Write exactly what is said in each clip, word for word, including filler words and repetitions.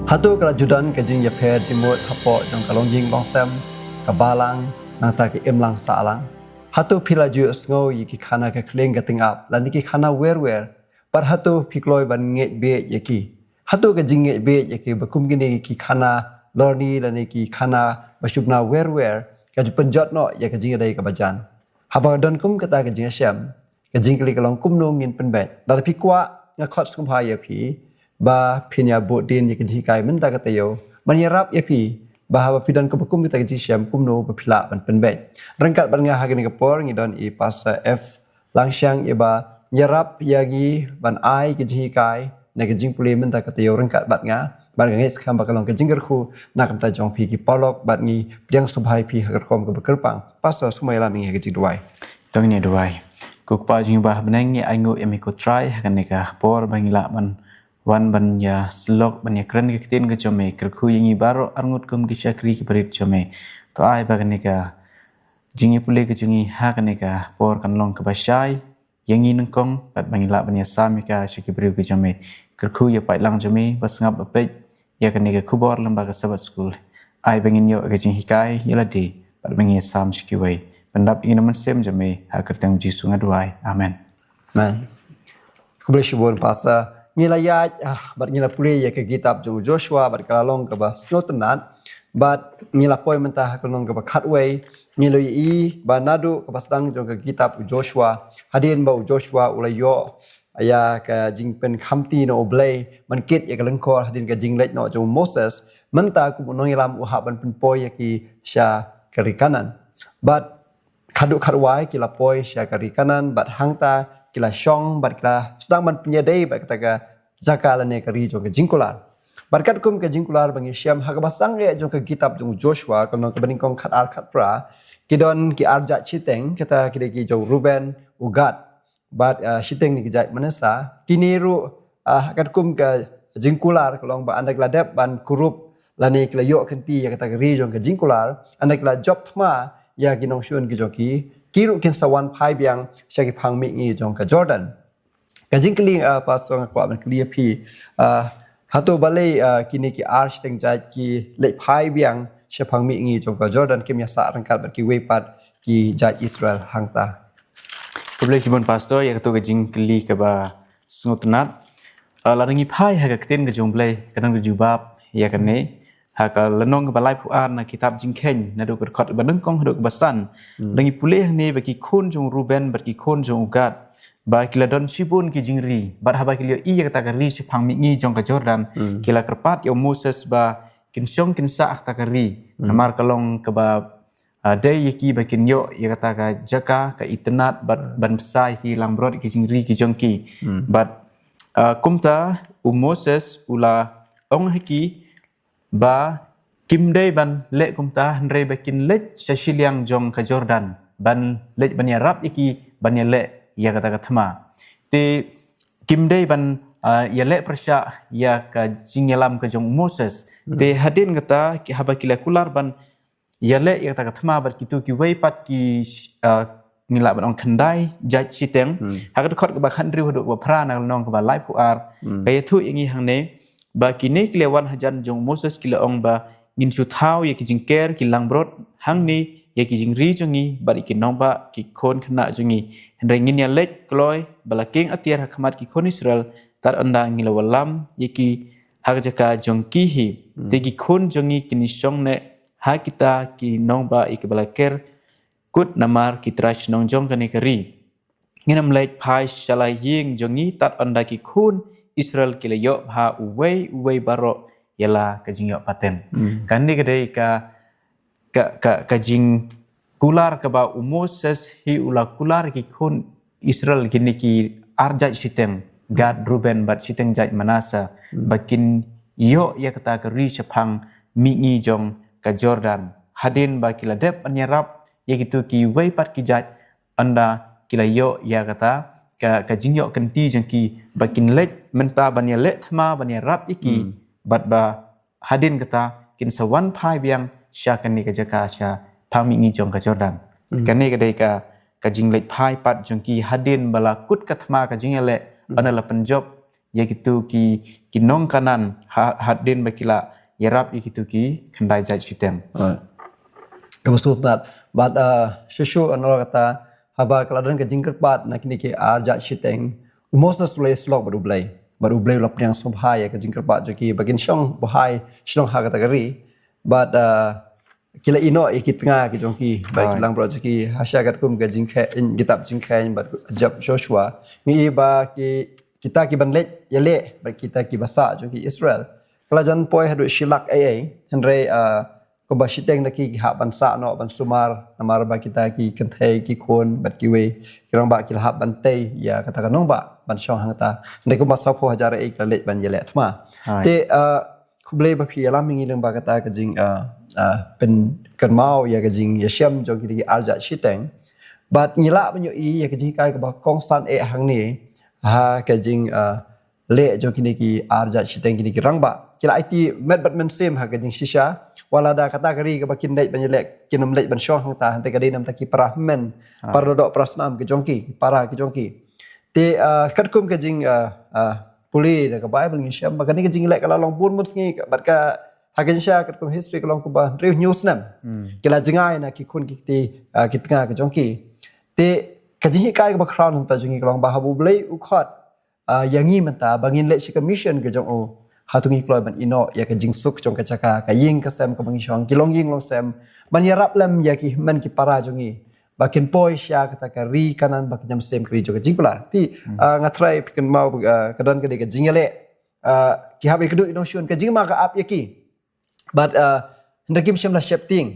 Hato ka la ju don ka jingïapher jingmut hapoh jong ka longïing longsem, ka balang, nangta ka imlang sahlang? Hato phi la ju sngew ïa ki khana ka khlieng ka tyngab lane ki khana wer wer? Bad hato phi kloi ban ngeit beit ïa ki? Hato ka jingngeit beit ïa ki ba kum kine ki khana lorni lane ki khana ba shubna wer wer ka ju pynjot noh ïa ka jingïadei kaba jan? Haba don kum kata ka jingïashem, ka jingkylli ka long kumno ngin pynbeit. Lada phi kwah, nga khot sngewbha ïa phi ba phin ïa buh dien ïa ka jinghikai mynta ka taïew ban ïarap ïa phi ba haba phi don kaba kum kata ka jingshem, kumno ba phi lah ban pynbeit. Ryngkat bad nga ha kane ka por ngi don i Pastor F Langshang, i ba ïarap ïa ngi ban ai ka jinghikai na ka jingpule mynta ka taïew ryngkat bad nga. Bad nga ngeit skhem ba ka long ka jingkyrkhu na ka bynta jong phi ki paralok, bad ngi pdiang sngewbha ïa phi ha ka rukom kaba kyrpang. Pastor, sngewbha ïalam ïa ngi ha ka jingduwai. To ngin ïa duwai. Ko Kpa jong ngi ba ha bneng, ngi ainguh ïa me ko Trai ha kane ka por ba ngi lah ban wan ban ïa syllok, ban ïa kren ka ktien ka jong me. Kyrkhu ïa ngi baroh arngut kum ki shakri ki barit jong me. To ai ba kane ka jingïapule ka jong ngi ha kane ka por kan long kaba shai ïa ngi nyngkong, bad ba ngin lah ban ïasam ïa ka sha ki briew ki jong me. Kyrkhu ïa paidlang jong me ba sngap ba peit ïa kane ka khubor lyngba ka Sabbath School. Ai ba ngin ïoh ka jinghikai ïa lade bad ba ngin ïasam sha kiwei. Pyndap ïa ngi na mynsiem jong me, ha ka kyrteng Jisu nga duwai. Amen. Amen. Khublei shibun Pastor. Ngi la ïaid, ah, bad ngi la pule ïa ka kitab jong Joshua bad ka la long kaba sngewtynnat. Bad ngi la poi mynta ha ka lynnong kaba khatwei. Ngi la ïohi ba naduh kaba sdang jong ka kitab u Joshua, hadien ba u Joshua u la ïoh ïa ka jingpynkhamti na U Blei ban kit ïa ka lyngkor hadien ka jingleit noh jong u Moses, mynta kum u nongïalam u hap ban pynpoi ïa ki sha ka ri Kanaan. Bad khadduh khatwai ki la poi sha ka ri Kanaan, bad hangta ki la shong bad ki la sdang ban pynïadei bad kata ka jaka lane ka ri jong ka jingkular. Bad katkum ka jingkular ba ngi shem ha kaba sangeh jong ka kitab jong u Joshua, ka lynnong kaba nyngkong khatar khatphra, ki don ki ar jait shiteng, kata ki dei ki jong u Ruben, u Gad, bad, ah, shiteng na ki jait Manasseh. Kine ruh, ah, katkum ka jingkular ka long ba ynda ki la dep ban kurup lane ki la ïoh kynti ïa kata ka ri jong ka jingkular, ynda ki la jop thma ïa ki nongshun ki jong ki, ki ruh kin sa wan phai biang sha ki phang mihngi jong ka Jordan. Ka jingkylli, ah, Pastor, nga kwah ban kylli ïa phi, ah, hato balei, ah, kine ki ar shiteng jait ki leit phai biang sha phang mihngi jong ka Jordan, kim ïasah ryngkat bad kiwei pat ki jait Israel hangta? Khublei shibun Pastor ïa kato ka jingkylli kaba sngewtynnat. Ah, lada ngi phai ha ka ktien ka jong U Blei, ka don ka jubab ïa kane. Ha ka lynnong kaba laiphew ar na kitab Jingkheiñ, naduh ka dkhot kaba nyngkong haduh kaba san. Hmm. Da ngi pule hangne ba ki khun jong u Ruben bad ki khun jong u Gad, ba ki la don shibun ki jingri, bad haba ki la ïohi ïa kata ka ri shaphang mihngi jong ka Jordan, hmm, ki la kyrpad ïa u Moses ba kin shong kin sah ha kata ka ri. Hmm. Namar ka long kaba, ah, dei ïa ki ba kin ïoh ïa kata ka jaka, ka itynnad, bad, hmm, ban bsa ïa ki langbrot ïa ki jingri ki jong ki. Hmm. Bad, ah, kumta u Moses u la ong ha ki ba kim dei ban leh kumta, hynrei ba kin leit sha shiliang jong ka Jordan, ban leit ban ïarap ïa ki ban ïaleh ïa kata ka thma. Te kim dei ban, ah, ïaleh pyrshah ïa ka jingïalam ka jong u Moses. Hmm. Te hadien kata ki, haba ki la kular ban ïaleh ïa kata ka thma bad kito kiwei pat ki, ah, ngi lah ban ong khyndai jait shiteng. Hmm. Ha ka dkhot kaba khathynriew haduh kaba phra na ka lynnong kaba laiphew ar, hmm, ka ïathuh ïa ngi hangne ba kine ki leh wan hajan jong u Moses ki la ong ba, ngin shu thaw ïa ki jingker ki langbrot hangne ïa ki jingri jong ngi bad ïa ki nongbah ki khun khynnah jong ngi. Hynrei ngin ïaleit kloi ba la kieng atiar ha khmat ki khun Israel, tad ynda ngi la wallam ïa ki ha ka jaka jong ki hi. Hmm. Te ki khun jong ngi kin ïashong neh ha kita ki nongbah ïa kiba la ker kut namar ki trai shnong jong kane ka ri. Ngin ym leit phai sha la ïing jong ngi tad ynda ki khun Israel ki la ïoh bha uwei uwei baroh ïa la ka jingïoh pateng. Hmm. Kane ka dei ka, ka, ka, ka jingkular kaba u Moses hi u la kular ki khun Israel, kine ki ar jait shiteng, Gad, hmm, Ruben bad shiteng jait Manasseh, hmm, ba kin ïoh ïa kata ka ri shaphang mihngi jong ka Jordan. Hadien ba ki la dep ban ïarap ïa kito kiwei pat ki jait, ynda ki la ïoh ïa kata ka, ka jingïoh kynti jong ki ba kin leit mynta ban ïaleh thma ban ïarap ïa ki, hmm, bad ba hadien kata kin sa wan phai biang sha kane ka jaka shaphang mihngi jong ka Jordan. Hmm. Kane ka dei ka, ka jingleit phai pat jong ki hadien ba la kut ka thma ka jingïaleh, hmm, ynda la pynjop ïa kitu ki, ki nong Kanaan, ha, hadien ba ki la ïarap ïa kitu ki khyndai jait shiteng. Ka ba sngewtynnat. Bad uh, shisha anor kata, haba ka la don ka jingkyrpad na kine ki ar jait shiteng, u Moses u la ïasyllok bad U Blei. Bad U Blei u la pdiang sngewbha ïa ka jingkyrpad jong ki ba kin shong bha shnong ha kata ka ri. Bad uh, ki la ïehnoh ïa ki tnga ki jong ki bad ki langbrot jong ki, hasha katkum ka Jingkheiñ, kitab Jingkheiñ bad jab Joshua. Ngi i ba ki, kita ki ban leit ïaleh bad kita ki ba sah jong ki Israel, ka la jan poi haduh shi lak ei ei. Hynrei uh, kumba shiteng na ki, ki hap ban sah noh ban sumar, namar ba kita ki kynthei ki khun bad kiwei ki rangbah ki la hap ban tei ïa kata ka nongbah ban shong hangta. Hynrei kumba sawphew hajar ei ei ki la leit ban ïaleh thma. Te uh, khublei ba phi ïalam ïa ngi lyngba kata ka jing uh, uh, pynkynmaw ïa ka jingïashem jong kine ki ar jait shiteng. Bad ngi lah ban ïohi ïa ka jinghikai kaba kongsan eh hangne ha ka jing uh, leh jong kine ki ar jait shiteng, kine ki rangbah. Ki la aiti met bad mynsiem ha ka jingshisha. Wat la da kata ka ri kaba kin leit ban ïaleh kin ym leit ban shong hangta, hynrei ka dei namar ki para hynmen, para dohdoh para snam ki jong ki, para ki jong ki. Te uh, katkum ka jing uh, uh, pule da ka Bible ngi shem ba kane ka jingleh ka la long bun bun sngi bad ka ha ka jingshisha katkum history ka long kumba hynriew hynñiew snem. Ki la jngai na ki khun ki kti uh, ki tnga ki jong ki. Te ka jinghikai kaba khraw nangta jong ngi ka long ba haba U Blei u khot uh, ïa ngi mynta ba ngin leit sha ka mission ka jong u, hato ngi kloi ban ïehnoh ïa ka jingsuk jong ka jaka, ka ïing ka sem kaba ngi shong, ki longïing longsem, ban ïarap lem ïa ki hynmen ki para jong ngi ba kin poi sha kata ka ri Kanaan ba kin ïa mynsiem, ka ri jong ka jingkular. Phi uh, nga tharai phi kynmaw uh, ka don ka dei ka jingïaleh uh, ki hap ïakynduh ïa ki nongshun, ka jingma ka ap ïa ki. Bad uh, hynda kim shym la sheptieng,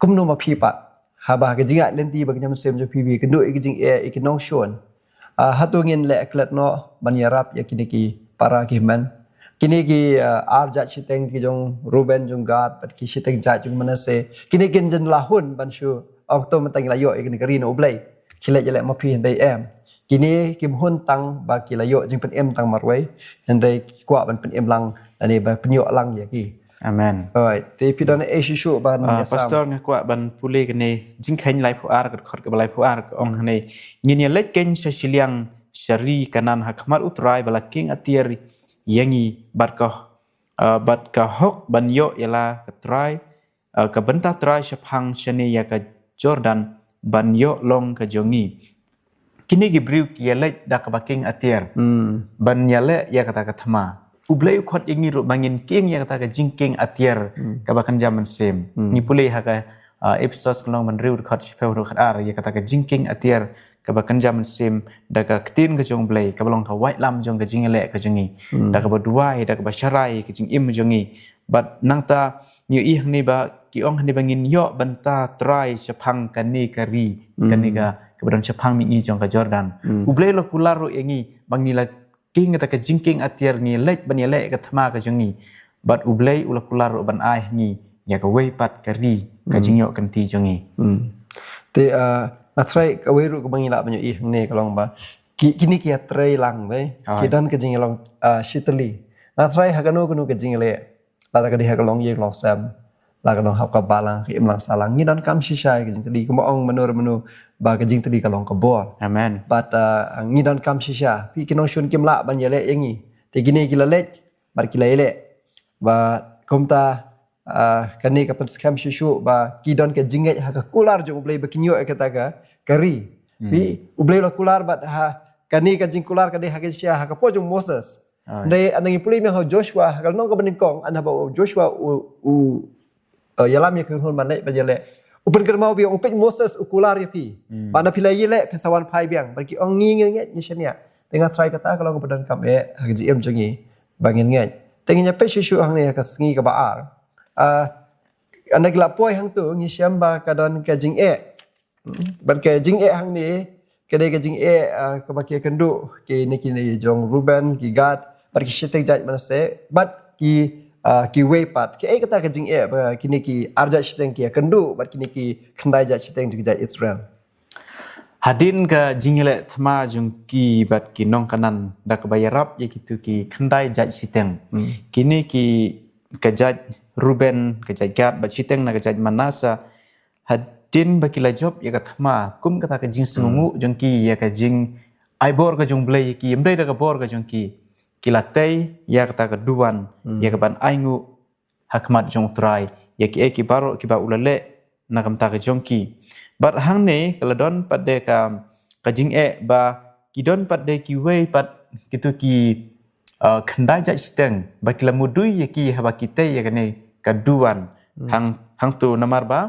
kumno ma phi pat? Haba ka jingïaid lynti ba ka jingmynsiem jong phi ba ïakynduh ïa ki jingeh ïa ki nongshun, uh, hato ngin leh klet noh ban ïarap ïa kine ki para ki hynmen? Kine ki uh, ar jait shiteng ki jong Reuben, jong Gad bad ki shiteng jait jong Manasseh, kine kin jan la hun ban shu ong to mynta ngi la ïoh ïa kane ka ri na U Blei. Ki leit ïaleh ma phi, hynrei em. Kine kim hun tang ba ki la ïoh jingpynim tang marwei, hynrei ki kwah ban pynim lang lane ba pynïoh lang ïa ki. Amen. Alright, te phi don ei shisha ban uh, ïasam? Pastor, nga kwah ban pule kane Jingkheiñ laiphew ar, ka dkhot kaba laiphew ar, ka ong hangne: Ngin ïaleit keiñ sha shiliang, sha ri Kanaan, ha khmat U Trai ba la king atiar ïa ngi, bad ka uh, bad ka hok ban ïoh ïa la ka trai uh, ka bynta trai shaphang shane ïa ka Jordan, ban ïoh long ka jong ngi. Kine ki briew ki ïaleit da kaba king atiar ban ïaleh ïa kata ka thma. U Blei u khot ïa ngi ruh ba ngin king ïa kata ka jingking atiar kaba kynja mynsiem. Ngi pule ha ka uh, Ephesos ka lynnong ba hynriew, dkhot shiphew haduh khatar, ïa kata ka jingking atiar kaba kynja mynsiem da ka ktien ka jong U Blei, kaba long ka waitlam jong ka jingïaleh ka jong ngi, da kaba duwai, da kaba sharai ka jingim jong ngi. Bad nangta ngi ïohi hangne ba ki ong hangne ba ngin ïoh bynta trai shaphang kane ka ri, kane ka, kaba don shaphang mihngi jong ka Jordan. U Blei u la kular ruh ïa ngi ba ngi la king kata ka jingking atiar, ngi leit ban ïaleh ka thma ka jong ngi. Bad U Blei u la kular ruh ban ai ha ngi ïa kawei pat ka ri, ka jingïoh kynti jong ngi. Te uh, nga tharai kawei ruh kaba ngi lah ban ïohi hangne ka long ba ki, kine ki ïatrei lang, bad ki don ka jingïalong uh, shitylli. Nga tharai ha kano kano ka jingleh, lada ka dei ha ka longïing longsem, la ka long ha ka balang, ka imlang sahlang, ngi donkam shisha ïa ka jingtylli. Kumba ong mano re mano ba ka jingtylli ka long ka bor. Amen. Bad uh, ngi donkam shisha. Phi, ki nongshun kim lah ban ïaleh ïa ngi. Te kine ki la leit bad ki la ïaleh. Bad kumta uh, kane ka pynskhem shisha ba ki don ka jingngeit ha ka kular jong U Blei ba kin ïoh ïa kata ka, ka ri. Phi, U Blei u la kular bad ha kane ka jingkular ka dei ha ka shisha, ha ka por jong u Moses. Hynrei ynda ngi pule mynta ha u Joshua, ha ka lynnong kaba nyngkong, ynda ba u Joshua u, u uh, ïalam ïa ki khun ban leit ban ïaleh, u pynkynmaw ba u peit Moses u kular ïa phi ba ynda phi la ïaleh phin sa wan phai biang. Bad ki ong ngi ngin ngeit, ngi shaniah. Te nga tharai kata ka long kaba donkam eh ha ka jingim jong ngi ba ngin ngeit. Te ngin ïa peit shuh shuh hangne ha ka sngi kaba ar. Uh, ynda ki la poi hangto ngi shem ba ka don ka jingeh. Bad ka jingeh hangne ka dei ka jingeh uh, kaba ki ïakynduh, kine, kine jong Reuben, ki Gad, bad ki shiteng jait Manasseh, bad ki uh, kiwei pat. Kaei kata ka jingeh ba kine ki ar jait shiteng ki ïakynduh bad kine ki khyndai jait shiteng jong ki jait Israel? Hadien ka jingïaleh thma jong ki bad ki nong Kanaan da kaba ïarap ïa kitu ki khyndai jait shiteng, kine ki, ka jait Reuben, ka jait Gad bad shiteng na ka jait Manasseh, hadien ba ki la jop ïa ka thma, kum kata ka jingsngewnguh jong ki ïa ka jingai bor ka jong U Blei ïa ki, ym dei da ka bor ka jong ki. ki la tei ïa kata ka duwan, ïa ka ban ainguh ha khmat jong U Trai ïa kiei ki baroh kiba u la leh na ka bynta ka jong ki. Bad hangne ka la don pat de ka, ka jingeh ba ki don pat de kiwei pat kito ki, uh, khyndai jait shiteng ba ki la mudui ïa ki haba ki tei ïa kane ka duwan. Hang, hangto namar ba,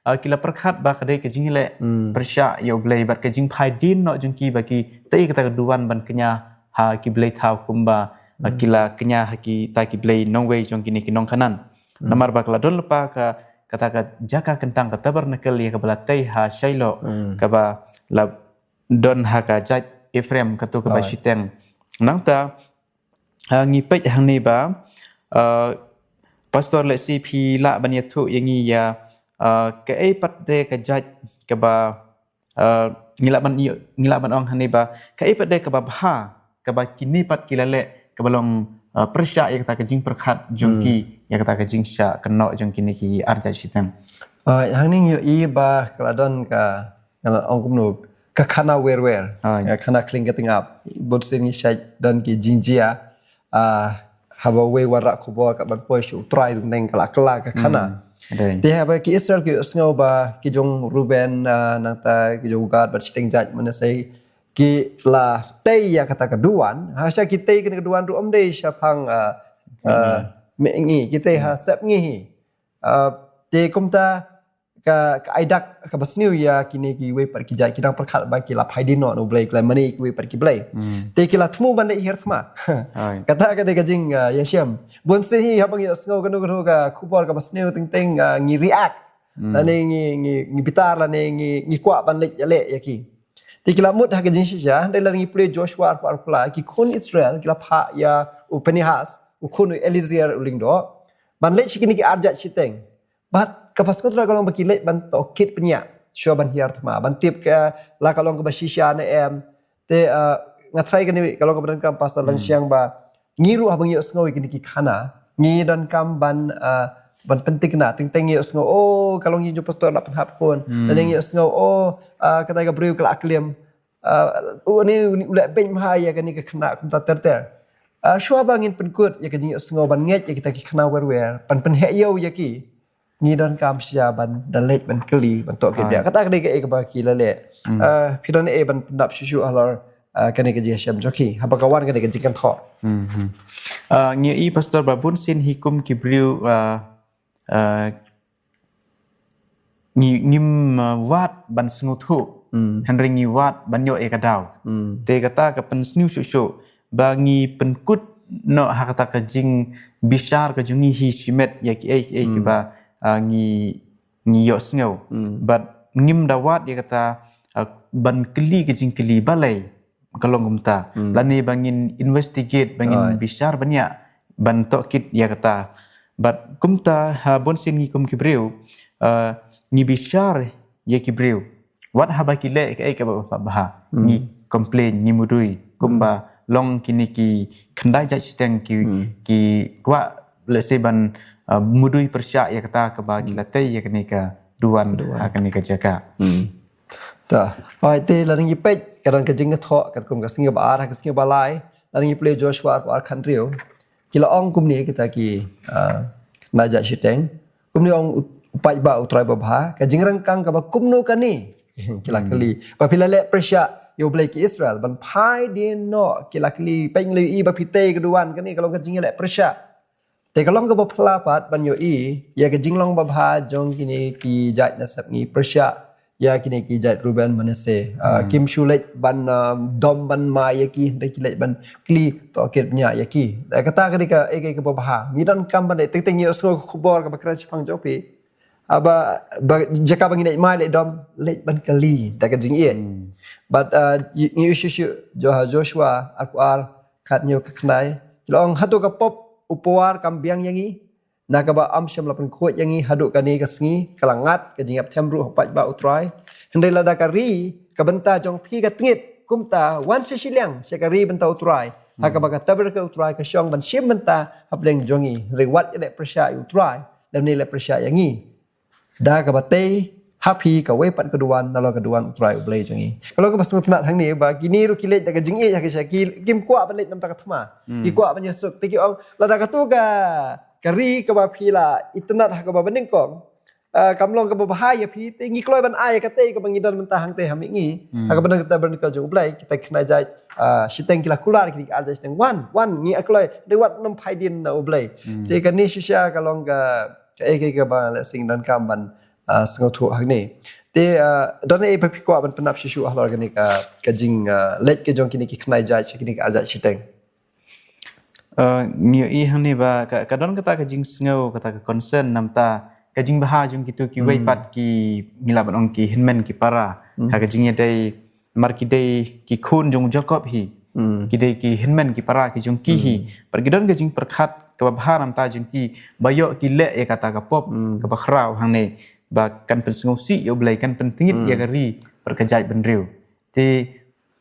uh, ki la pyrkhat ba ka dei ka jingleh pyrshah ïa U Blei bad ka jingphai dien noh jong ki ba ki tei kata ka duwan ban kñia ha ki blei thaw kumba, uh, ki la kñia ha kita ki blei nongwei jong kine ki nong Kanaan. Namar ba ka la don lypa ka, kata ka jaka kyntang ka tabernacle ïa kaba la tei ha Shiloh, kaba la don ha ka jait Ephraim, kato kaba shiteng. Nangta, uh, ngi peit hangne ba, uh, Pastor, lehse phi lah ban ïathuh ïa ngi ïa, uh, kaei pat de ka jait kaba, uh, ngi lah ban ïoh, ngi lah ban ong hangne ba kaei pat de kaba bha kaba kine pat ki la leh kaba long, uh, pyrshah ïa kata ka jingpyrkhat jong ki ïa kata ka jingshah kynnoh jong kine ki ar jait shiteng. Uh, hangne ngi ïohi ba ka la don ka, ka la ong kumno, ka khana wer wer. Ka khana khlieng ka tyngab. Bun sien ngi shait don ki jingjia, ah, haba wei wanrah khubor ka ban poi sha U Trai, dang ka la kylla ka khana. Te haba ki Israel ki ïohsngew ba ki jong Ruben, ah, nangta ki jong Gad bad shiteng jait Manasseh ki la tei ïa kata ka duwan. Hasha ki tei kane ka duwan ruh ym dei shaphang, ah, ah, mihngi, ki tei ha sepngi hi. Ah, te kumta ka, ka ai dak kaba sniew ïa kine kiwei pat ki jait, ki dang pyrkhat ba ki la phai dien noh na U Blei, ki la mane kiwei pat ki blei. Te ki la thmu ban leit hiar thma. Kata ka dei ka jing, ah, ïashem. Bun sien hi haba ngi ïohsngew kano kano ka khubor kaba sniew teng teng, ah, ngi react. Lane ngi, ngi, ngi bitar lane ngi, ngi kwah ban leit ïaleh ïa ki. Te ki la mut ha ka jingshisha, hynrei lada ngi pule Joshua arphew arphew lai, ki khun Israel ki la phah ïa u Phinehas, u khun u Eleazar u lyngdoh, ban leit sha kine ki ar jait shiteng. Bad kaba sngewtynnat ka long ba ki leit ban tohkit bniah shuwa ban hiar thma, ban tip ka la ka long kaba shisha ne em. Te, ah, nga tharai kane ka long kaba donkam, Pastor, dang shisha ba ngi ruh haba ngi ïohsngew ïa kine ki khana, ngi donkam ban, ah, ban pynthikna, teng teng ngi ïohsngew, oh, ka long ïing jong pastor la pynhap khun. Teng teng ngi ïohsngew, oh, ah, kata ka briew ka la klim. Ah, u ne, u ne u leh beiñ bha ïa kane ka khynnah kumta ter ter. Ah, shuwa ba ngin pynkut ïa ka jingïohsngew ban ngeit ïa kita ki khana wer wer, ban pynheh ïew ïa ki, ngi donkam shisha ban da leit ban kylli, ban tohkit bniah. Kata ka dei kaei kaba ki la leh. Ah, phi don ei ban pyndap shuh shuh halor, ah, kane ka jingïashem jong ki haba ka wan kane ka jingkynthoh? Ah, ngi ïohi, Pastor, ba bun sien hi kum ki briew, ah, ah, ngi, ngim, ah, wad ban sngewthuh, hynrei ngi wad ban ïoh ïa ka daw. Te kata ka pynsniew shuh shuh ba ngi pynkut noh ha kata ka jingbishar ka jong ngi hi shimet ïa kiei kiei kiba, ah, ngi, ngi ïohsngew. Bad ngim da wad ïa kata, ah, ban kylli ka jingkylli balei ka long kumta. Lane ba ngin investigate, ba ngin bishar bniah, ban tohkit ïa kata. Bad kumta, ha, bun sien ngi kum ki briew, ah, ngi bishar ïa ki briew. Wat haba ki leh kaei kaba bha, ngi complain, ngi mudui. Kumba long kine ki khyndai jait shiteng ki, ki kwah, lehse ban, ah, mudui pyrshah ïa kata kaba ki la tei ïa kane ka duwan ha kane ka jaka. Ta, oi, te lada ngi peit, ka don ka jingkynthoh katkum ka sngi ba ar ha ka sngi ba lai, lada ngi pule Joshua arphew ar khathynriew. Ki la ong kumne kita ki, ah, khyndai jait shiteng. Kumne ong u, u paidbah U Trai babha, ka jingrangkang kaba kumno kane? Ki la kylli. Ba phi la leh pyrshah ïa U Blei ki Israel ban phai dien noh, ki la kylli, peit, ngi la ïohi ba phi tei ka duwan, kane ka long ka jingleh pyrshah. Te ka long kaba phylla pat ban ïohi ïa ka jinglong babha jong kine ki jait na sepngi pyrshah ïa kine ki jait Ruben, Manasseh. Ah, kim shu leit ban, ah, dom ban mai ïa ki, hynrei ki leit ban kylli tohkit bniah ïa ki. Te kata ka dei kaei kaei kaba bha. Ngi donkam ban leit, teng teng ngi ïohsngew ka khubor kaba kren shaphang jong phi. Haba, ba, jaka ba ngin leit mai leit dom, leit ban kylli da ka jingïeit. Bad, ah, ngi, ngi ïohi shuh shuh Jo-, Joshua arphew ar khathynñiew ka khyndai. Ki la ong, hato ka pop u pawar kam biang ïa ngi? Na kaba ym shym la pynkhuid ïa ngi haduh kane ka sngi, ka la ngat ka jingïap them ruh ha paidbah U Trai. Hynrei lada ka ri ka bynta jong phi ka tngit, kumta wan sha shiliang sha ka ri bynta U Trai, ha kaba ka tabernacle U Trai ka shong ban shim bynta hapdeng jong ngi. Hynrei wat ïaleh pyrshah ïa U Trai, lymne leh pyrshah ïa ngi. Da kaba tei ha phi kawei pat ka duwan, nalor ka duwan U Trai U Blei jong ngi. Ka long kaba sngewtynnat hangne ba kine ruh ki leit da ka jingïeit ha ka sha ki, kim kwah ban leit namar ka thma. Ki kwah ban ïasuk, te ki ong lada katu ka, ka ri kaba phi la itynnad ha kaba banyngkong, ah, kam long kaba bha ïa phi, te ngi kloi ban ai ïa katei kaba ngi don mynta hangtei ha mihngi. Ha kaba don kata Tabernacle jong U Blei, kita ki khynnah jait, ah, shiteng ki la kular, ki ar jait shiteng, wan, wan, ngi kloi, dei wat nym phai dien na U Blei. Te kane shisha ka long ka, kaei kaei kaba lehse ngi donkam ban, ah, sngewthuh hangne. Te, ah, don ei ba phi kwah ban pynnap shisha halor kane ka, ka jing, ah, leit ka jong kine ki khynnah jait sha kine ki ar jait shiteng? Uh, ngi ïohi hangne ba ka, ka don kata ka jingsngew, kata ka concern namar ka jingbha jong kitu kiwei pat ki, ngi lah ban ong ki hynmen ki para. Ha ka jingïadei, namar ki dei ki khun jong u Jakob hi. Ki dei ki hynmen ki para ki jong ki hi. Bad ki don ka jingpyrkhat kaba bha namar jong ki ba ïoh ki leh ïa kata ka pop kaba khraw hangne, ba kan pynsngewsih ïa U Blei, kan pyntngit ïa ka ri bad ka jaitbynriew. Te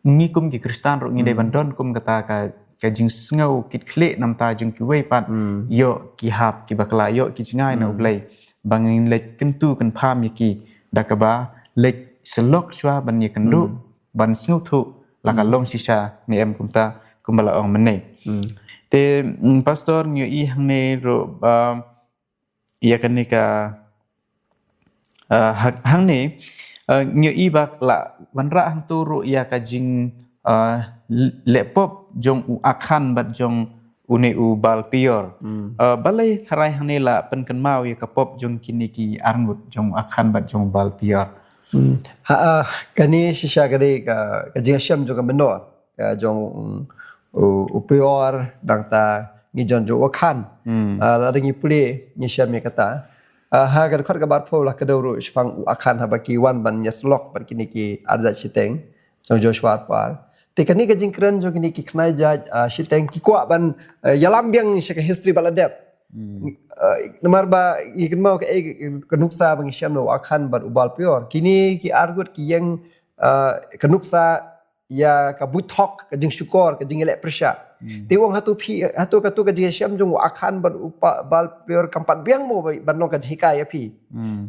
ngi kum ki Khristan ruh ngi dei ban don kum kata ka, ka jingsngew kit khlieh namar jong kiwei pat, ïoh ki hap ki bakla, ïoh ki jngai na U Blei, ba ngin leit kyntu kynpham ïa ki da kaba leit syllok shuwa ban ïakynduh, ban sngewthuh la ka long shisha ne em, kumta kumba la ong mynne. Te, mm, Pastor, ngi ïohi hangne ruh ba ïa kane ka, ah, ha-, hangne, ah, ngi ïohi ba la wanrah hangtu ruh ïa ka jing, ah, l-, leh pop jong u Akhan bad jong une u Baal Peor. Ah, balei tharai hangne la pynkynmaw ïa ka pop jong kine ki arngut, jong u Akhan bad jong u Baal Peor? Ha, ah, kane shisha ka dei ka, ka jingïashem jong ka mynnor. Ka jong, mm, u, u Peor, nangta ngi jon jong u Akhan. Ah, lada ngi pule, ngi shem ïa kata. Ah, ha ka dkhot kaba arphew la kdew ruh shaphang u Akhan haba ki wan ban ïasyllok bad kine ki ar jait shiteng jong Joshua arphew ar. Te kane ka jingkren jong kine ki khynnah jait, ah, shiteng ki kwah ban, eh, ïalam biang sha ka history ba la dep. Eh, namar ba ngi kynmaw ka, eh, ka nuksa ba ngi shem na u Akhan bad u Baal Peor. Kine ki arngut ki ïeng, eh, ka nuksa ïa ka buit hok, ka jingshukor, ka jingïaleh pyrshah. Te u ong hato phi, hato katu ka jingïashem jong u Akhan bad u pa-, Baal Peor kam pat biang mo ba, ban long ka jinghikai ïa phi.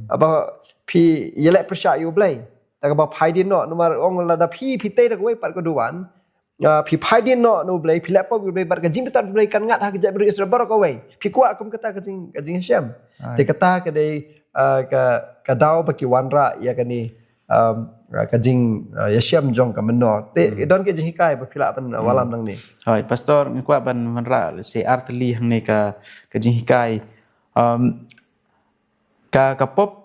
Ba phi ïaleh pyrshah ïa U Blei. Da kaba phai dien noh, namar u ong lada phi, phi tei da kawei pat ka duwan. Ah, phi phai dien noh na U Blei, phi leh pop ïa U Blei, bad ka jingbitar U Blei kan ngat ha ka jaitbynriew Israel baroh kawei. Phi kwah kum kata ka jing, ka jingïashem. Te kata ka dei, ah, ka, ka daw ba ki wanrah ïa kane, um, ka jing, ah, ïashem jong ka mynnor. Te don ka jinghikai ba phi lah ban, ah, wallam nangne. Hooid, Pastor, nga kwah ban wanrah lehse ar tylli hangne ka, ka jinghikai. Um, ka, ka pop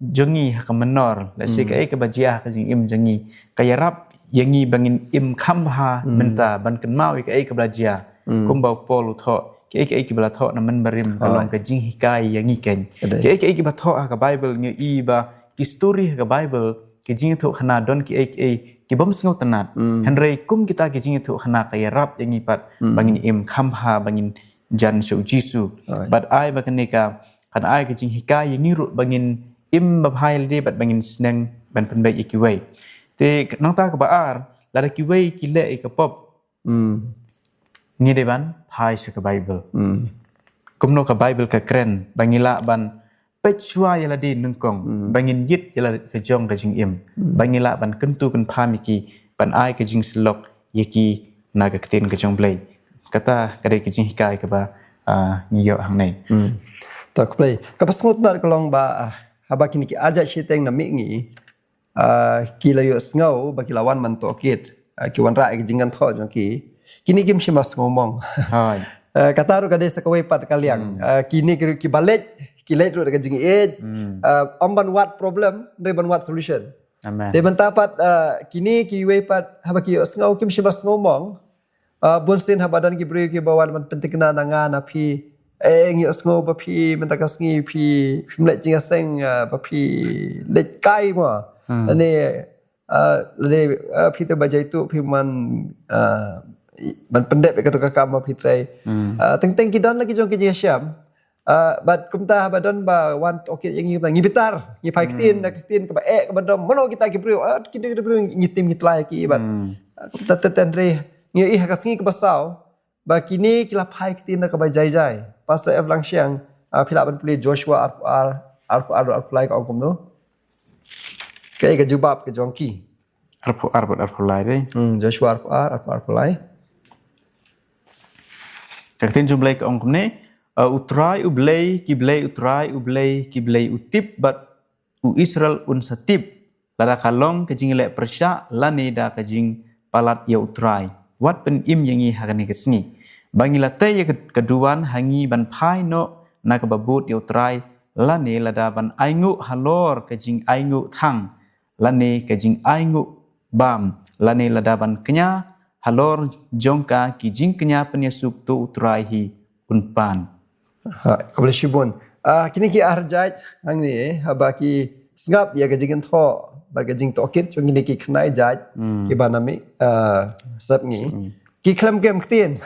jong ngi ha ka mynnor, lehse kaei kaba jia ha ka jingim jong ngi, ka ïarap ïa ngi ba ngin im kham bha mynta, ban kynmaw ïa kaei kaba la jia. Kumba u Paul u thoh, kaei kaei kiba la thoh na mynbarim ka long ka jinghikai ïa ngi keiñ. Kaei kaei kiba thoh ha ka Bible, ngi ïohi ba ki story ha ka Bible, ki jingïathuhkhana don kiei kiei ki bym sngewtynnat. Hynrei kum kita ki jingïathuhkhana ka ïarap ïa ngi pat ba ngin im kham bha, ba ngin jan sha u Jisu. Bad ai ba kane ka, kan ai ka jinghikai ïa ngi ruh ba ngin im babha ïalade bad ba ngin sneng ban pynbeit ïa kiwei. Te nangta kaba ar, lada kiwei ki leh ïa ka pop, ngi dei ban phai sha ka Bible. Kumno ka Bible ka kren ba ngi lah ban peit shuwa ïalade nyngkong, ba ngin ïit ïa la ka jong ka jingim, ba ngi lah ban kyntu kynpham ïa ki, ban ai ka jingsyllok ïa ki na ka ktien ka jong U Blei. Kata ka dei ka jinghikai kaba, ah, ngi ïoh hangne. To khublei. Kaba sngewtynnat ka long ba, ah, haba kine ki ar jait shiteng na mihngi, ah, ki la ïohsngew ba ki la wan ban tohkit, ah, ki wanrah ïa ka jingkynthoh jong ki. Kine kim shym la sngewmong. Ah, kata ruh ka dei sa kawei pat ka liang. Ah, kine ki ruh kiba leit, ki leit ruh da ka jingïeit. Ah, ym ban wad problem, hynrei ban wad solution. Te mynta pat, ah, kine kiwei pat haba ki ïohsngew kim shym la sngewmong. Ah, bunsien haba don ki briew kiba wan ban pynthikna na nga na phi, eh, ngi ïohsngew ba phi mynta ka sngi phi, phim leit jingïaseng, ah, ba phi leit kai mo. Lane, ah, lane, ah, phi te ba jaitu phi man, ah, ban pyndep ïa katu ka kam ba phi trei. Ah, teng teng ki don la ki jong ki jingïashem. Ah, bad kumta haba don ba wan tohkit ïa ngi, ngi bitar, ngi phai ktien da ktien kaba eh kaba dom, mano kita ki briew, ah, kita ki briew ngi tim ngi tlai ki bad. Ah, kumta te teng re ngi ïohi ha ka sngi kaba saw ba kine ki la phai ktien da kaba jai jai. Pastor F Langshiang, ah, phi lah ban pule Joshua arphew ar, arphew ar, arphew lai ka ong kumno. Kaei ka jubab ka jong ki? Arphew ar bad arphew lai dei. Hmm, Joshua arphew ar, arphew ar, arphew lai. Ka ktien jong U Blei ka ong kumne, uh, U Trai U Blei, ki blei U Trai U Blei, ki blei u tip bad u Israel un sa tip, lada ka long ka jingleh pyrshah lane da ka jingpalat ïa U Trai. Wat pynim ïa ngi ha kane ka sngi ba ngi la tei ïa ka, ka duwan ha ngi ban phai noh na kaba bud ïa U Trai, lane lada ban ainguh halor ka jingainguh thang, lane ka jingainguh bam, lane lada ban kñia halor jong ka ki jingkñia pynïasuk, to U Trai hi un pan. Ha, khublei shibun. Ah, kine ki ar jait hangne, eh, haba ki sngap ïa ka jingkynthoh bad ka jingtohkit jong kine ki khynnai jait, hmm, kiba na mih, ah, sep ngi. Sep ngi. Ki khlem kem ktien.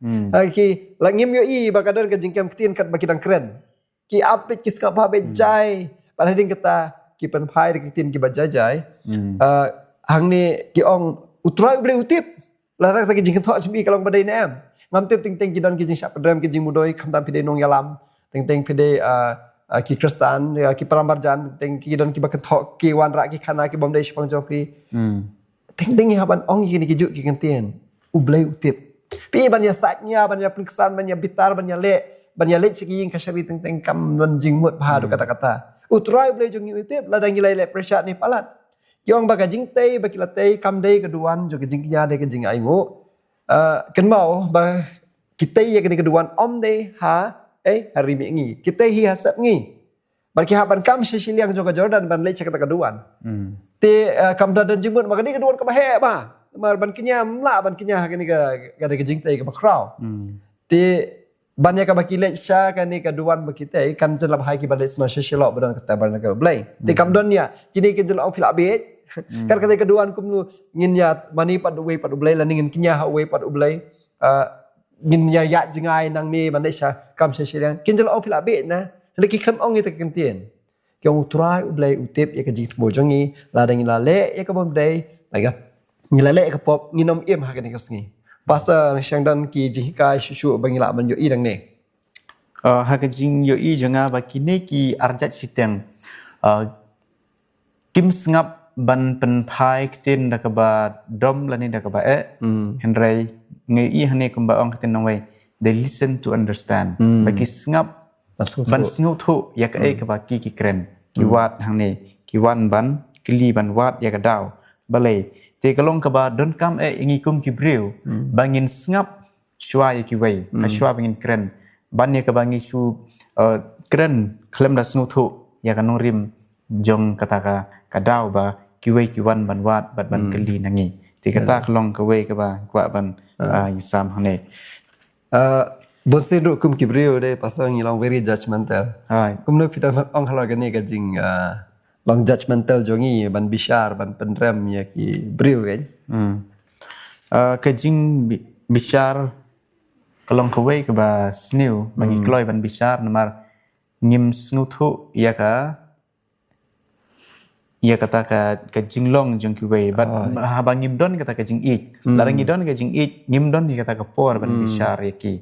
Hmm. Ah, ki la ngim ïohi ba ka don ka jingkem ktien katba ki dang kren. Ki ap beit, ki sngap bha beit, hmm, jai. Bad hadien kata ki pynphai da ki ktien kiba jai jai. Hmm. Ah, hangne ki ong, U Trai U Blei u tip. Lada kata ka jingkynthoh jong phi ka long ba dei ne em? Ngam tip, teng teng ki don ki jingshah pynrem, ki jingmudui, khamtam phi dei nongïalam, teng teng phi dei, ah, ah, ki Khristan, ïa, ki para marjan, teng teng ki don kiba kynthoh, ki wanrah ki khana ki bym dei shaphang jong phi. Hmm. Teng teng ngi hap ban ong ïa kine ki juh ki kyntien, U Blei u tip. Phi ban ïa sait nia, ban ïa pynksan, ban ïa bitar, ban ïa leh, ban ïa leit sha ki ïing kashari, teng teng kam don jingmut bha haduh, hmm, katta katta. U Trai U Blei jong ngi u tip lada ngi la leh pyrshah ne palat. Ki ong ba ka jingtei ba ki la tei kam dei ka duwan jong ka jingkñia, dei ka jingainguh. Ah, kynmaw ba ki tei ïa kane ka duwan ym dei ha, eh, ha ri mihngi. Ki tei hi ha sep ngi. Bad ki hap ban kam sha shiliang jong ka Jordan ban leit sha kata ka duwan. Hmm. Te, ah, kam da don jingmut, ba kane ka duwan kaba heh bha. Namar ban kñia, ym lah ban kñia ha kane ka, kane ka jingtei kaba khraw. Hmm. Te ban ïa kaba ki leit sha kane ka duwan ba ki tei, kan jin lap hai ki ban leit snoh sha shalok ba don ka tabernacle U Blei. Te, hmm, kam don nia, kine kin jin ong phi lah beit. Hmm. Kat kane ka duwan kumno ngin ïa mane pat uwei pat U Blei, lane ngin kñia ha uwei pat U Blei. Ah, ngin ïa ïaid jngai nangne ban leit sha kam sha shiliang. Kin jin ong phi lah beit na. Hynrei ki khlem ong ïa kata ka kyntien. Ki ong U Trai U Blei u tip ïa ka jingthmu jong ngi, lada ngi la leh ïa ka bym dei, lada ngi la leh ïa ka pop, ngin ym im ha kane ka sngi. Pastor, shang don ki jinghikai shuh shuh ba ngi lah ban ïohi nangne? Uh, ha ka jingïohi jong nga ba kine ki ar jait shiteng, uh, kim sngap ban pynphai ktien da kaba dom lane da kaba eh. Hmm. Hynrei nga ïohi hangne kumba ong ka ktien nongwei, they listen to understand. Hmm. Ba ki sngap ban sngewthuh, ban sngewthuh ïa kaei, hmm, kaba ki ki kren. Ki, hmm, wad hangne, ki wan ban kylli, ban wad ïa ka daw. Balei? Te ka long kaba donkam eh ïa ngi kum ki briew, hmm, ba ngin sngap shuwa ïa kiwei, hmm, ha shuwa ba ngin kren. Ban ïa kaba ngi shu, uh, kren khlem da sngewthuh ïa ka nongrim jong kata ka, ka daw ba kiwei ki wan ban wad bad ban, hmm, kylli na ngi. Te kata, ya, ka long kawei kaba kwah ban, ah, ah, ïasam hangne. Ah, bun sien ruh kum ki briew dei, pasal ngi long very judgmental. Hai. Kumno phi dang ong halor kane ka jing, ah, long judgmental jong ngi ban bishar, ban pynrem ïa ki briew kan? Hmm. Ah, ka jing bi-, bishar ka long kawei kaba sniew ba ngi, hmm, kloi ban bishar namar ngim sngewthuh ïa ka, ïa kata ka, ka jinglong jong kiwei. Bad, ah, haba ngim don kata ka jingïeit. Hmm. Lada ngi don ka jingïeit, ngim don ïa kata ka por ban, hmm, bishar ïa ki.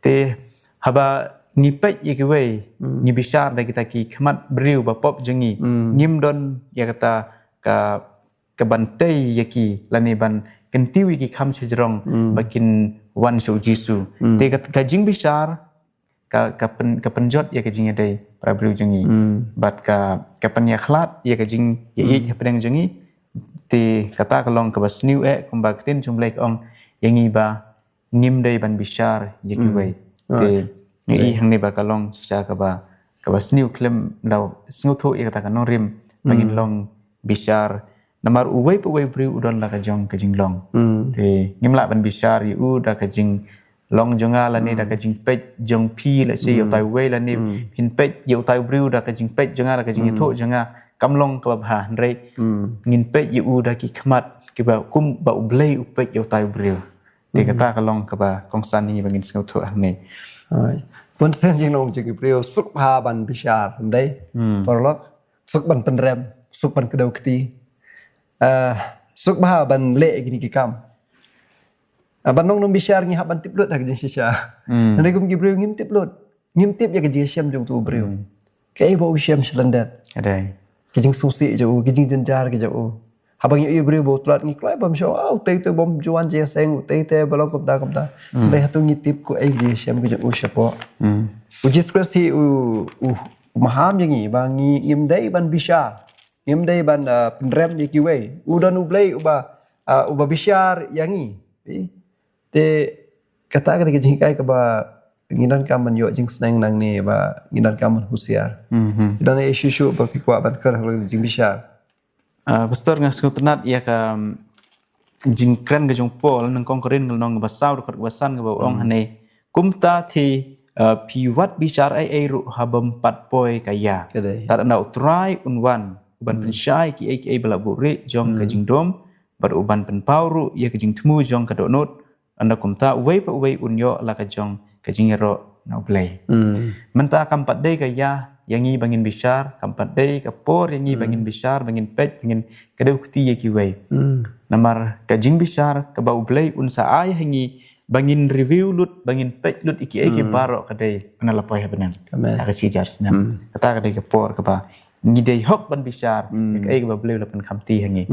Te haba ngi peit ïa kiwei, hmm, ngi bishar da kita ki khmat briew ba pop jong ngi. Hmm. Ngim don ïa kata ka, ka ban tei ïa ki lane ban kyntiew ïa ki kham shajrong, hmm, ba kin wan sha U Jisu. Hmm. Te ka, ka jingbishar ka, ka pyn-, ka pynjot ïa ka jingïadei para briew jong ngi. Hmm. Bad ka, ka pynïakhlad ïa ka jingïeit, hmm, hapdeng jong ngi. Te kata ka long kaba sniew eh, kumba ka ktien jong U Blei ka ong ïa ngi ba ngim dei ban bishar ïa kiwei. Hmm. Te, right, ngi i, right, hangne ba ka long shisha kaba, kaba sniew khlem da sngewthuh ïa kata ka nongrim ba ngin, hmm, long bishar. Namar uwei pa uwei u briew u don la ka jong ka jinglong. Hmm. Te ngim lah ban bishar ïa u da ka jinglong jong nga lane, hmm, da ka jingpeit jong phi, let's say, ïa, hmm, utai uwei lane, hmm, phin peit ïa utai u briew da ka jingpeit jong nga, da ka jingïathuh, hmm, jong nga. Kam long kaba bha, hynrei, hmm, ngin peit ïa u da ki khmat kiba kum ba U Blei u peit ïa utai u briew. Te, hmm, kata ka long kaba kongsan ïa ngi ba ngin sngewthuh hangne. Hai. Bun sien jinglong jong ki briew suk bha ban bishar, ym dei? Hmm. Paralok. Suk ban pynrem, suk ban kdew kti. Ah, suk bha ban leh kine ki kam. Ah, ban long nongbishar ngi hap ban tip lut ha ka jingshisha. Hmm. Hynrei kum ki briew ngim tip lut. Ngim tip ïa ka jingshem jong utu u briew. Hmm. Kaei ba u shem shalyndet. Adei. ki jingsngewsih jong u, ki jingjynjar ki jong u. Haba ngi ïohi briew ba u tlot ngi kloi bam shuh, ah, utei utei bym ju wan jingïaseng, utei utei ba long kumta kumta. Hynrei hato ngi tip ko ei lei shem ki jong u shapoh? U Jisu Khrist hi u, u, u maham ïa ngi ba ngi ngim dei ban bishar, ngim dei ban, ah, pynrem ïa kiwei. U don U Blei uba, ah, uba bishar ïa ngi. Te kata ka dei ka jinghikai kaba ngi donkam ban ïoh jingsneng nangne ba ngi donkam ban husiar. Don ei shuh shuh ba phi kwah ban kren halor ka jingbishar? Ah, Pastor, nga sngewtynnat ïa ka, um, jingkren ka jong Paul, nyngkong Korinth ka lynnong kaba saw, dkhot kaba san, kaba ong hangne: Kumta te, ah, phi wat bishar ei ei ruh ha bym pat poi ka ïa. Ka dei. Tad ynda U Trai un wan, u ban pynshai ki ei ki ei ba la buhrieh jong ka jingdum, bad u ban pynpaw ruh ïa ka jingthmu jong ka dohnud, ynda kumta uwei pa uwei un ïoh la ka jong ka jingïaroh na U Blei. Mynta kam pat dei ka ïa ïa ngi ba ngin bishar, kam pat dei ka por ïa ngi ba ngin bishar, ba ngin peit, ba ngin kdew kti ïa kiwei. Namar ka jingbishar kaba U Blei un sa ai ha ngi ba ngin review lut, ba ngin peit lut ïa kiei ki baroh ka dei, ynda la poi ha bneng. Amen. Ha ka shi hajar snem. Kata ka dei ka por kaba ngi dei hok ban bishar ïa kaei kaba U Blei u la pynkhamti ha ngi.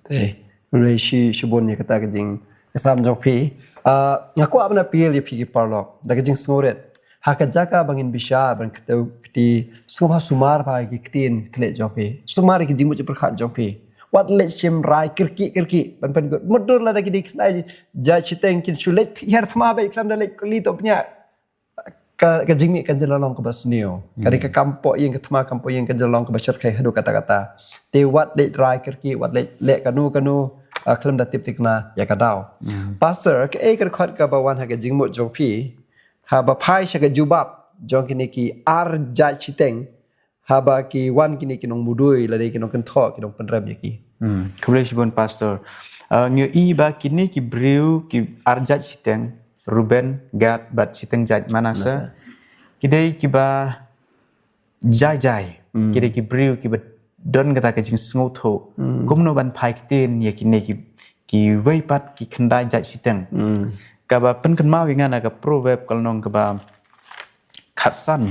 Te, U Blei shi, shibun ïa kata ka jing, ka sam jong phi. Ah, nga kwah ban appeal ïa phi ki paralok da ka jingsngewrit. Ha ka jaka ba ngin bishar, ban kdew kti, sngewbha sumar bha ki ktien ki thylliej jong phi. Sumar ïa ki jingmut jingpyrkhat jong phi. Wat leit shim rai kyrkieh kyrkieh ban pynkut. Mutdur lada ki dei khyndai jait shiteng kin shu leit hiar thma beit khlem da leit kylli to bniah. Ka, ka jingmih kan jin long kaba sniew. Ka dei ka kam pok ïing ka thma, kam pok ïing kan jin long kaba shyrkhei haduh katta katta. Te wat leit rai kyrkieh, wat leit leh kano kano, ah, khlem da tip thikna ïa ka daw. Pastor, kaei ka dkhot kaba wan ha ka jingmut jong phi haba phai sha ka jubab jong kine ki ar jait shiteng, haba ki wan kine ki nongmudui lane ki nongkynthoh, ki nongpynrem ïa ki? Hmm, khublei shibun, Pastor. Uh, ngi ïohi ba kine ki briew ki ar jait shiteng, Reuben, Gad bad shiteng jait Manasseh, Manasseh, ki dei kiba jai jai. Hmm. Ki dei ki briew kiba don kata ka jingsngewthuh. Hmm. Kumno ban phai ktien ïa kine ki, kiwei pat ki khyndai jait shiteng. Hmm. Kaba pynkynmaw ïa nga na ka Proverb ka lynnong kaba khatsan,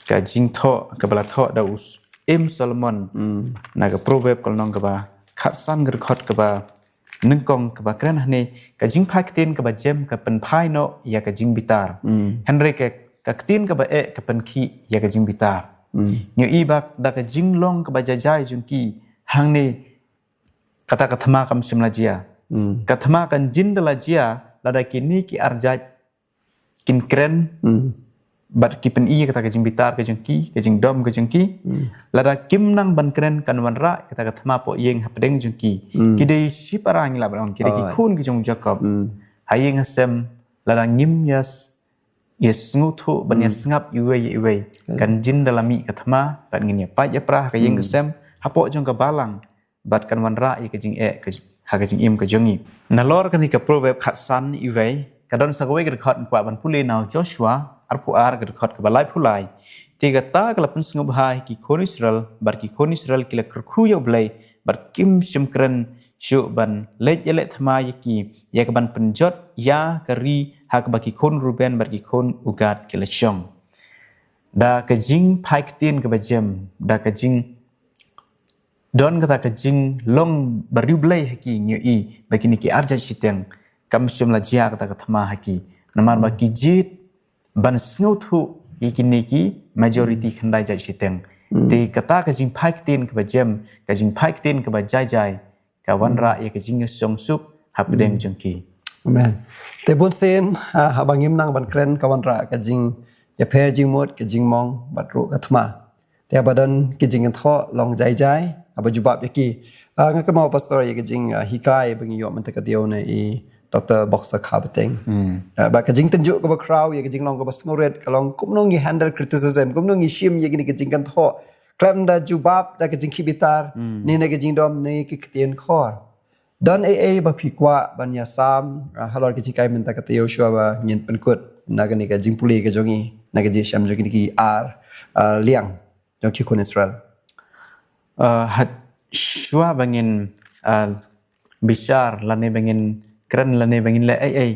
ka jingthoh kaba la thoh da u Syiem Solomon. Hmm. Na ka Proverb ka lynnong kaba khatsan, ka dkhot kaba nyngkong, kaba kren hangne: Ka jingphai ktien kaba jem ka pynphai noh ïa ka jingbitar. Hmm. Hynrei ka, ka ktien kaba eh ka pynkhih ïa ka jingbitar. Hmm. Ngi ïohi ba da ka jinglong kaba jai jai jong ki hangne, kata ka thma kam shym la jia. Hmm. Ka thma kan jin da la jia lada kine ki ar jait kin kren, hmm, bad ki pyni kata ka jingbitar ka jong ki, ka jingdom ka jong ki. Hmm. Lada kim nang ban kren, kan wanrah kata ka thma pok ïing hapdeng jong ki. Hmm. Ki dei shipara, ngi lah ban ong, ki dei ki, oh, khun ki jong u Jakob. Hmm. Ha ïing ha sem, lada ngim ïa s-, ïa sngewthuh ban ïa, hmm, sngap iwei ïa iwei, kan jin da la mih ka thma, bad ngin ïa pait ïa pra ha ka ïing ka, hmm, sem, hapoh jong ka balang, bad kan wanrah ïa ka jingeh ka, ha ka jingim ka jong ngi. Nalor kane ka Proverb khatsan iwei, ka don sa kawei ka dkhot ngi kwah ban pule na u Joshua arphew ar, ka dkhot kaba laiphew lai. Te kata ka la pynsngewbha ïa ki khun Israel, bad ki khun Israel ki la kyrkhu ïa U Blei, bad kim shym kren shuh ban leit ïaleh thma ïa ki, ïa kaban pynjot ïa ka ri ha kaba ki khun Reuben bad ki khun u Gad ki la shong. Da ka jingphai ktien kaba jem, da ka jing don kata ka jinglong bariewblei ha ki, ngi ïohi ba kine ki ar jait shiteng kam shym la jia kata ka thma ha ki. Namar ba, hmm, ki jied ban sngewthuh ïa kine ki majority, hmm, khyndai jait shiteng. Hmm. Te kata ka jingphai ktien kaba jem, ka jingphai ktien kaba jai jai, ka wanrah, hmm, ïa ka jingïaseng suk hapdeng, hmm, jong ki. Amen. Te bunsien, ah, haba ngim nang ban kren, ka wanrah ka jingïapher jingmut, ka jingmong, bad ruh ka thma. Te haba don ki jingkynthoh long jai jai, haba jubab ïa ki. Ah, nga kynmaw, Pastor, ïa ka jing, ah, hikai ba ngi ïoh mynta ka taïew na i Doctor Boxer Kharpateng. Hmm. Ah, bad ka jingtynjuh kaba khraw ïa ka jinglong kaba sngewrit, ka long kumno ngi handle criticism, kumno ngi shim ïa kine ki jingkynthoh khlem da jubab da ka jingkhih bitar, hmm, ne na ka jingdom, ne ki ktien khor. Don ei ei ba phi kwah ban ïasam, ah, halor ka jinghikai mynta ka taïew shuwa ba ngin pynkut na kane ka jingpule ka jong ngi, na ka jingshem jong kine ki ar, ah, liang jong ki khun Israel? Ah, ha shuwa ba ngin, ah, bishar lane ba ngin kren lane ba ngin leh ei ei,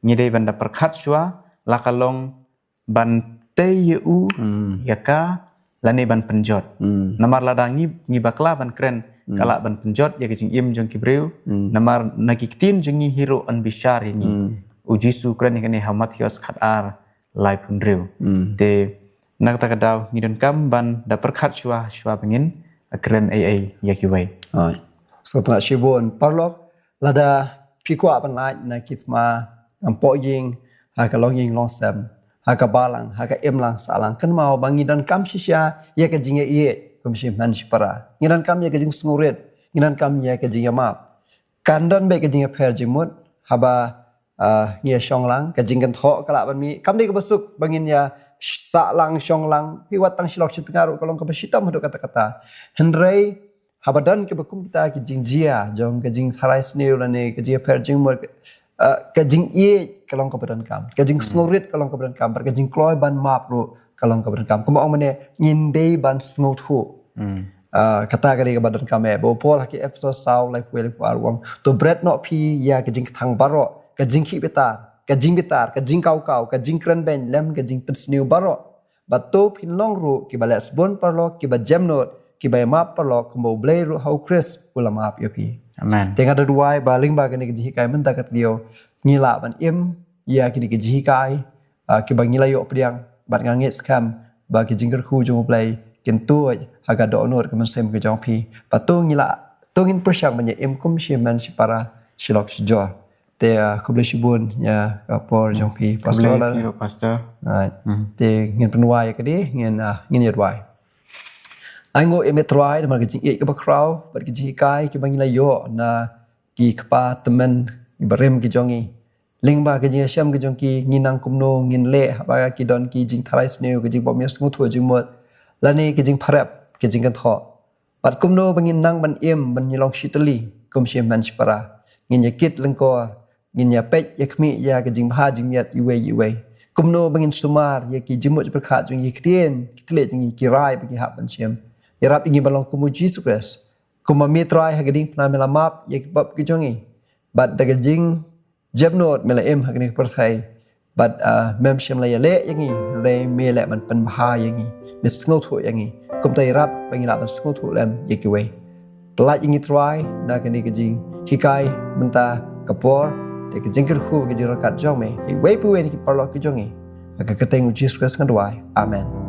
ngi dei ban da pyrkhat shuwa, la ka long ban tei ïa u, hmm, ïa ka, lane ban pynjot. Namar lada ngi, ngi bakla ban kren, ka lah ban pynjot ïa ka jingim jong ki briew. Namar na ki ktien jong ngi hi ruh yn bishar ïa ngi. U Jisu kren ïa kane ha Mathaios khat ar, laiphew hynriew. Te na kata ka daw ngi donkam ban da pyrkhat shuwa shuwa ba ngin kren ei ei ïa kiwei. Ai. Sngewtynnat shibun paralok, lada phi kwah ban lait na ki thma, ngam poh ïing, ha ka longïing longsem, ha ka balang, ha ka imlang sahlang, kynmaw ba ngi donkam shisha ïa ka jingïaieit kum shi hynmen shi para. Ngi donkam ïa ka jingsngewrit, ngi donkam ïa ka jingïamap. Kan don beit ka jingïapher jingmut haba ah, ngi ïa shong lang, ka jingkynthoh ka lah ban mih. Kam dei kaba suk ba ngin ïa sah lang, shong lang, phi wat tang shi lok shi tnga ruh ka long kaba shitom haduh katta katta. Hynrei haba don kiba kum kita ki jingjia jong ka jingtharai sniew lane ka jingïapher jingmut, ah, ka jingïeit ka long kaba donkam, ka jingsngewrit ka long kaba donkam, bad ka jingkloi ban map ruh ka long kaba donkam. Kumba ong mynne, ngin dei ban sngewthuh. Ah, kata ka dei kaba donkam eh. Ba u Paul ha ki Ephesos saw, laiphew, laiphew ar u ong, to bret noh phi ïa ka jingkthang baroh, ka jingkhih bitar, ka jingbitar, ka jingkawkaw, ka jingkrenbeiñ lem ka jingpynsniew baroh. Bad to phin long ruh kiba leh sbun paralok, kiba jemnud, kiba ïamap paralok, kumba U Blei ruh ha U Khrist u la map ïa phi. Amen. Te nga da duwai ba lyngba kane ka jinghikai mynta ka taïew, ngi lah ban im ïa kine ki jinghikai, ah, kiba ngi la ïoh pdiang, bad nga ngeit skhem ba ki jingkyrkhu jong U Blei kin tuid ha ka dohnud ka mynsiem ka jong phi. Bad to ngi lah, to ngin pyrshang ban ïa im kum shi hynmen shi para, shi lok shi jor. Te, ah, khublei shibun ïa ka por jong phi, Pastor. Khublei ïa phi, Pastor. Right. Te ngin pynduwai ïa ka dei, ngin, ah, ngin ïa duwai. Ai nguh ïa me Trai namar ka jingïeit kaba khraw bad ka jinghikai kiba ngi la ïoh na ki kpa tymmen barim ki jong ngi. Lyngba ka jingïashem ka jong ki, ngi nang kumno ngin leh haba ki don ki jingtharai sniew, ka jingbym ïasngewthuh jingmut, lane ka jingpharep, ka jingkynthoh. Bad kumno ba ngin nang ban im ban ïalong shitylli kum shi hynmen shi para. Ngin ïakit lyngkor, ngin ïapeit ïakhmih ïa ka jingbha jingmiat iwei iwei. Kumno ba ngin sumar ïa ki jingmut jingpyrkhat jong ngi, ki ktien ki thylliej jong ngi, ki rai ba ki hap ban shim. Ïarap ïa ngi ban long kum U Jisu Khrist. Kumba me Trai ha ka diengphna me la map ïa ki pop ki jong ngi. Bad da ka jing jemnud me la im ha kane ka pyrthei. Bad, ah, mem shym la ïaleh ïa ngi, hynrei me leh ban pynbha ïa ngi, me sngewthuh ïa ngi. Kumta ïarap ba ngi lah ban sngewthuh lem ïa kiwei. Pyllait ïa ngi Trai na kane ka jinghikai mynta ka por, te ka jingkyrkhu, ka jingryngkat jong me, iwei pa iwei na ki paralok ki jong ngi. Ha ka kyrteng U Jisu Khrist nga duwai. Amen.